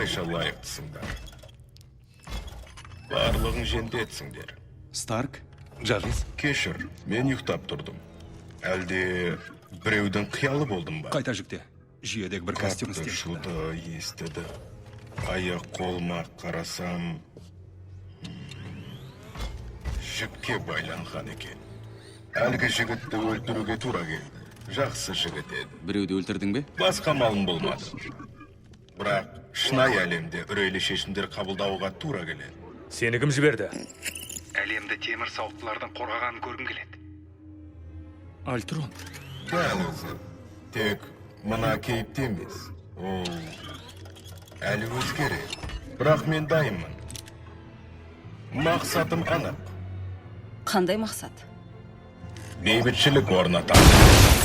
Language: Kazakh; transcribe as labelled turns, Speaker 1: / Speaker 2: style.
Speaker 1: Қалайша лайықтысыңдар? Барлығың жендетсіңдер.
Speaker 2: Старк?
Speaker 3: Джарвис.
Speaker 1: Кешір, мен ұйықтап тұрдым. Әлде біреудің қиялы болдым ба?
Speaker 3: Қайта жүкте. Жүйедегі бір костюм
Speaker 1: Қатты
Speaker 3: істен шықты.
Speaker 1: шуды естіді. Аяқ қолыма қарасам, жіпке байланған екен. Әлгі жігітті өлтіруге тура келді. Жақсы жігіт еді.
Speaker 2: Біреуді өлтірдің бе?
Speaker 1: Басқа малым болмады. Бірақ шынайы әлемде үрейлі шешімдер қабылдауға тура келеді.
Speaker 4: Сені кім жіберді?
Speaker 3: Әлемді темір сауыттылардың қорғағанын көргім келеді.
Speaker 4: Альтрон.
Speaker 1: Дәл өзі. Тек мына кейіпте емес. Ол әлі өзгереді. Бірақ мен дайынмын. Мақсатым анық.
Speaker 5: Қандай мақсат?
Speaker 1: Бейбітшілік орнатамын.